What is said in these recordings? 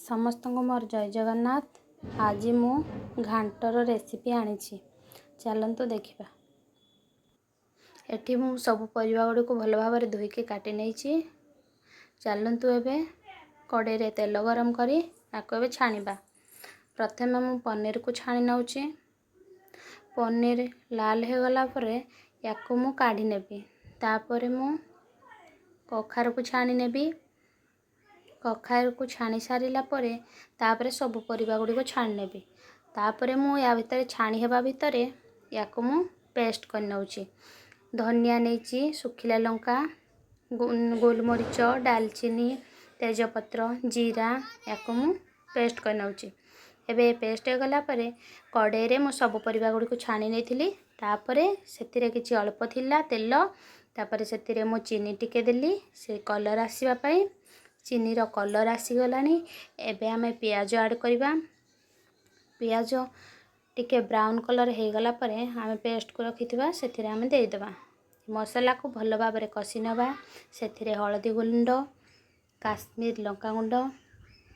ସମସ୍ତଙ୍କୁ ମୋର ଜୟ ଜଗନ୍ନାଥ। ଆଜି ମୁଁ ଘାଣ୍ଟର ରେସିପି ଆଣିଛି, ଚାଲନ୍ତୁ ଦେଖିବା। ଏଠି ମୁଁ ସବୁ ପରିବା ଗୁଡ଼ିକୁ ଭଲ ଭାବରେ ଧୋଇକି କାଟି ନେଇଛି। ଚାଲନ୍ତୁ ଏବେ କଡ଼େଇରେ ତେଲ ଗରମ କରି ତାକୁ ଏବେ ଛାଣିବା। ପ୍ରଥମେ ମୁଁ ପନିରକୁ ଛାଣି ନେଉଛି। ପନିର ଲାଲ ହୋଇଗଲା ପରେ ୟାକୁ ମୁଁ କାଢ଼ି ନେବି। ତାପରେ ମୁଁ କଖାରୁକୁ ଛାଣି ନେବି। କଖାରୁକୁ ଛାଣି ସାରିଲା ପରେ ତାପରେ ସବୁ ପରିବା ଗୁଡ଼ିକୁ ଛାଣି ନେବି। ତାପରେ ମୁଁ ୟା ଭିତରେ ଛାଣି ହେବା ଭିତରେ ୟାକୁ ମୁଁ ପେଷ୍ଟ କରି ନେଉଛି। ଧନିଆ ନେଇଛି, ଶୁଖିଲା ଲଙ୍କା, ଗୋଲମରିଚ, ଡାଲଚିନି, ତେଜପତ୍ର, ଜିରା, ୟାକୁ ମୁଁ ପେଷ୍ଟ କରି ନେଉଛି। ଏବେ ପେଷ୍ଟ ହେଇଗଲା ପରେ କଡ଼େଇରେ ମୁଁ ସବୁ ପରିବା ଗୁଡ଼ିକୁ ଛାଣି ନେଇଥିଲି। ତାପରେ ସେଥିରେ କିଛି ଅଳ୍ପ ଥିଲା ତେଲ। ତାପରେ ସେଥିରେ ମୁଁ ଚିନି ଟିକେ ଦେଲି ସେ କଲର୍ ଆସିବା ପାଇଁ। ଚିନିର କଲର୍ ଆସିଗଲାଣି। ଏବେ ଆମେ ପିଆଜ ଆଡ଼୍ କରିବା। ପିଆଜ ଟିକେ ବ୍ରାଉନ୍ କଲର୍ ହେଇଗଲା ପରେ ଆମେ ପେଷ୍ଟକୁ ରଖିଥିବା ସେଥିରେ ଆମେ ଦେଇଦେବା। ମସଲାକୁ ଭଲ ଭାବରେ କଷି ନେବା। ସେଥିରେ ହଳଦୀ ଗୁଣ୍ଡ, କାଶ୍ମୀର ଲଙ୍କା ଗୁଣ୍ଡ,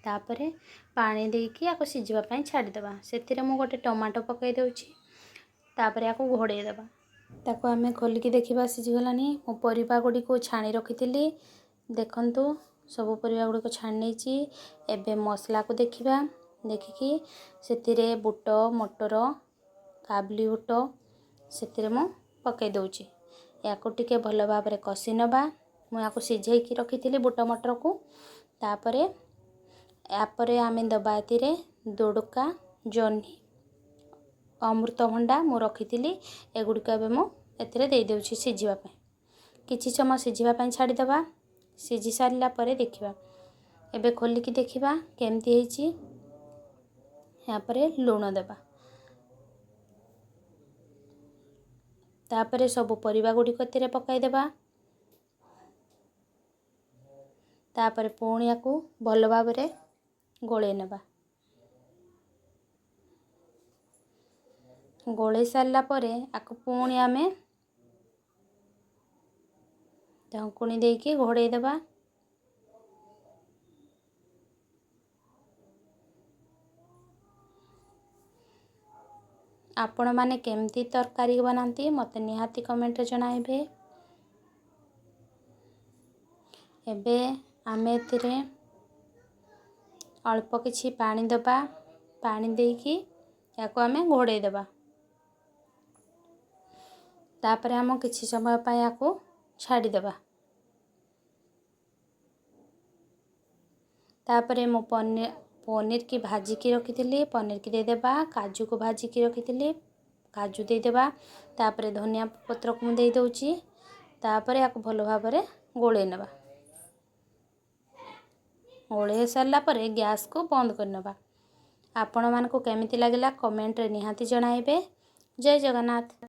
ତାପରେ ପାଣି ଦେଇକି ଆକୁ ସିଝିବା ପାଇଁ ଛାଡ଼ିଦେବା। ସେଥିରେ ମୁଁ ଗୋଟେ ଟମାଟୋ ପକାଇ ଦେଉଛି। ତାପରେ ଆକୁ ଘୋଡ଼େଇ ଦେବା। ତାକୁ ଆମେ ଖୋଲିକି ଦେଖିବା ସିଝିଗଲାଣି। ମୁଁ ପରିବା ଗୁଡ଼ିକୁ ଛାଣି ରଖିଥିଲି। ଦେଖନ୍ତୁ, ସବୁ ପରିବା ଗୁଡ଼ିକ ଛାଣି ନେଇଛି। ଏବେ ମସଲାକୁ ଦେଖିବା। ଦେଖିକି ସେଥିରେ ବୁଟ, ମଟର, କାବୁଲି ବୁଟ ସେଥିରେ ମୁଁ ପକାଇ ଦେଉଛି। ୟାକୁ ଟିକେ ଭଲ ଭାବରେ କଷି ନେବା। ମୁଁ ୟାକୁ ସିଝେଇକି ରଖିଥିଲି ବୁଟ ମଟରକୁ। ତାପରେ ୟାପରେ ଆମେ ଦେବା ଏଥିରେ ଦୋଡ଼କା, ଜହ୍ନି, ଅମୃତଭଣ୍ଡା ମୁଁ ରଖିଥିଲି। ଏଗୁଡ଼ିକ ଏବେ ମୁଁ ଏଥିରେ ଦେଇଦେଉଛି ସିଝିବା ପାଇଁ। କିଛି ସମୟ ସିଝିବା ପାଇଁ ଛାଡ଼ିଦେବା। ସିଝି ସାରିଲା ପରେ ଦେଖିବା। ଏବେ ଖୋଲିକି ଦେଖିବା କେମିତି ହେଇଛି। ଏହାପରେ ଲୁଣ ଦେବା। ତାପରେ ସବୁ ପରିବା ଗୁଡ଼ିକ ଏଥିରେ ପକାଇଦେବା। ତାପରେ ପୁଣି ୟାକୁ ଭଲ ଭାବରେ ଗୋଳେଇ ନେବା। ଗୋଳେଇ ସାରିଲା ପରେ ଆକୁ ପୁଣି ଆମେ ଢଙ୍କୁଣି ଦେଇକି ଘୋଡ଼େଇ ଦେବା। ଆପଣମାନେ କେମିତି ତରକାରୀ ବନାନ୍ତି, ମୋତେ ନିହାତି କମେଣ୍ଟରେ ଜଣାଇବେ। ଏବେ ଆମେ ଏଥିରେ ଅଳ୍ପ କିଛି ପାଣି ଦେବା। ପାଣି ଦେଇକି ୟାକୁ ଆମେ ଘୋଡ଼େଇ ଦେବା। ତାପରେ ଆମ କିଛି ସମୟ ପାଇଁ ୟାକୁ ଛାଡ଼ିଦେବା। ତାପରେ ମୁଁ ପନିରକି ଭାଜିକି ରଖିଥିଲି, ପନିରକି ଦେଇଦେବା। କାଜୁକୁ ଭାଜିକି ରଖିଥିଲି, କାଜୁ ଦେଇଦେବା। ତାପରେ ଧନିଆ ପତ୍ରକୁ ମୁଁ ଦେଇଦେଉଛି। ତାପରେ ୟାକୁ ଭଲ ଭାବରେ ଗୋଳେଇ ନେବା। ଗୋଳେଇ ସାରିଲା ପରେ ଗ୍ୟାସ୍କୁ ବନ୍ଦ କରିନେବା। ଆପଣମାନଙ୍କୁ କେମିତି ଲାଗିଲା, କମେଣ୍ଟରେ ନିହାତି ଜଣାଇବେ। ଜୟ ଜଗନ୍ନାଥ।